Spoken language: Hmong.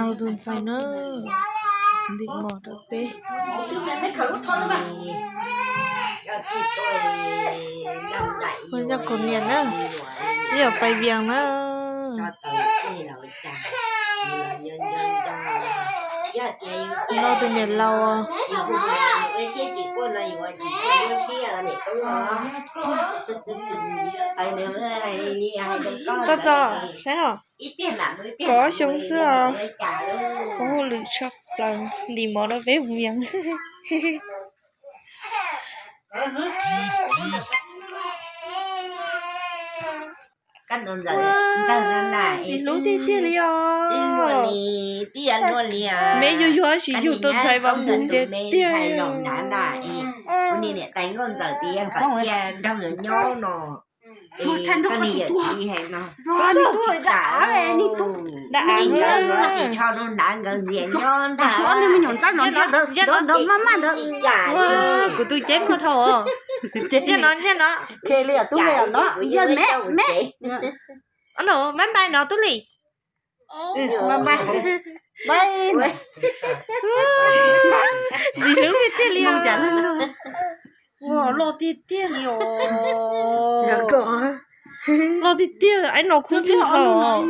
Tus ntxhais na, ntim mov rau peb. Ua nyob kaus niam na, ib yam pais vias na. No tus niam laus. Koj txog saib os, kaum ob xyoo xwb os, ua hauj lwm tshaj plaws, ntim mov rau peb mus vias. Ntxim hlub tiag tiag li os. Me yuag yuag tab sis yug tau ntxhais vas mus tiag tiag. Dab av, kuv tus ceb muag dhau os. Ntsej no, ntsej no. Bye bye no tub Lis. Ntxim hlub tiag tiag li os. Ua loj tiag tiag li os. Loj tiag tiag, aib no khub twg hos.